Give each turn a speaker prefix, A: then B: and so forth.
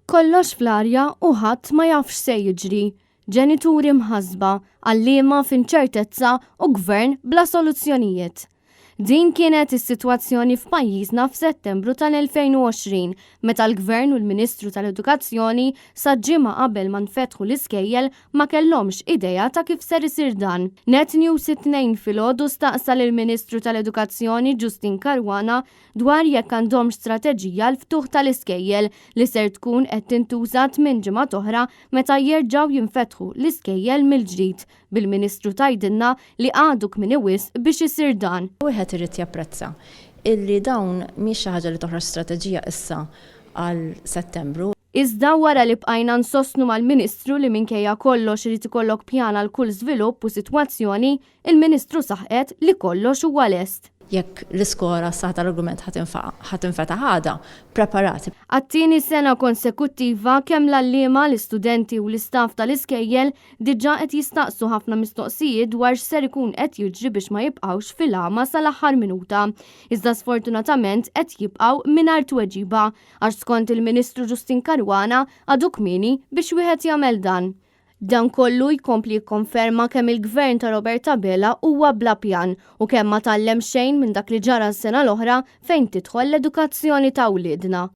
A: Kollox fl-arja u ħadd ma jaf x'se jiġri. Ġenituri mħassba, għalliema f'inċertezza u gvern bla soluzzjonijiet. Din kienet is-sitwazzjoni f'pajjiżna f'Settembru tal-2020 meta l-Gvern u l-Ministru tal-Edukazzjoni sa ġimgħa qabel ma nfetħu l-iskejjel ma kellhomx idea ta' kif ser isir dan. Net News it-Tnejn filgħodu staqsa lill-Ministru tal-Edukazzjoni Justyne Caruana dwar jekk għandhomx strateġija għall-ftuħ tal-iskejjel li ser tkun qed tintuża tminn ġimgħat oħra meta jerġgħu jinfetħu l-iskejjel mill-ġdid, bil-Ministru tgħidilna li għadu kmieni wisq biex isir dan.
B: Wieħed irid japprezza illi dawn mhix xi ħaġa li toħroġ strateġija issa għal Settembru.
A: Iżda wara li bqajna nsostnu mal-Ministru li minkejja kollox irid ikollok pjan għal kull żvilupp u sitwazzjoni, Il-Ministru saħqet li kollox huwa lest.
B: Jekk l-iskola s-saħħa tal-argument ħa tinfetaħ għada, preparati.
A: Għat-tieni sena konsekuttiva, kemm l-għalliema, l-istudenti u l-istaff tal-iskejjel diġà qed jistaqsu ħafna mistoqsijiet dwar x'ser ikun qed jiġri biex ma jibqgħux fil-għama sal-aħħar minuta. Iżda sfortunatament qed jibqgħu mingħajr tweġiba għax skont il-Ministru Justyne Caruana għadu kmieni biex wieħed jagħmel dan. Dan kollu jkompli jikkonferma kemm il-Gvern ta' Robert Abela huwa bla pjan u kemm ma tgħallem xejn minn dak li ġara s-sena l-oħra fejn tidħol l-edukazzjoni ta' wliedna.